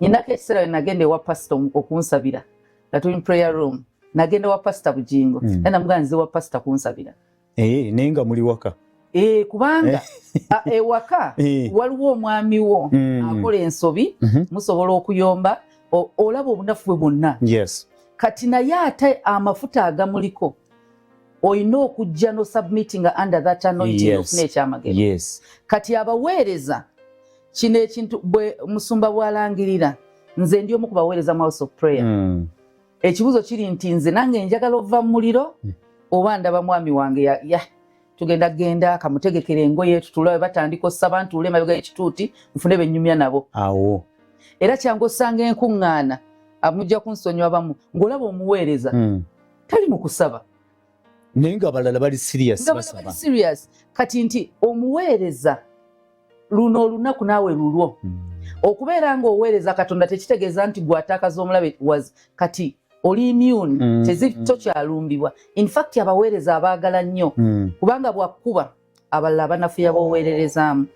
Nyinako ekiseera we nagenda ewa pasita okunsabira nga tuli mu prayer room. Nagenda wa Pasita Bugingo, era namugamba, "Nze wa pasita kunsabira." Eh, naye nga muli waka. Eh, kubanga ewaka waliwo omwami wo akola ensobi, musobola okuyomba, olaba obunafu bwe bwonna. Kati naye ate amafuta agamuliko, olina okujja no submitting under that anointing ofuna ekyamagero. Kati abaweereza, kino ekintu bwe musumba bw'alangirira, nze ndi omu ku baweereza mu House of Prayer. Ekibuzo kiri nti nze nange njagala ova mu muliro oba ndaba mwami wange ya tugenda genda kamutegekera engoye, tutulabe batandika osaba, ntuule emabega y'ekituuti nfune bennyumya nabo. Awo. Era kyangu osanga enkuŋŋaana, mujja kunsonyiwa bamu, ng'olaba omuweereza tali mu kusaba. Naye nga abalala bali serious. Nga bana basaba. Bali serious. Kati nti omuweereza, luno olunaku naawe lulwo. Okubeera ng'oweereza Katonda tekitegeeza nti gw'ataakaza omulabe was kati oli immune, tokyalumbibwa. In fact, abaweereza abaagala nnyo, kubanga bwakkuba abalala abanafuya b'oweererezaamu.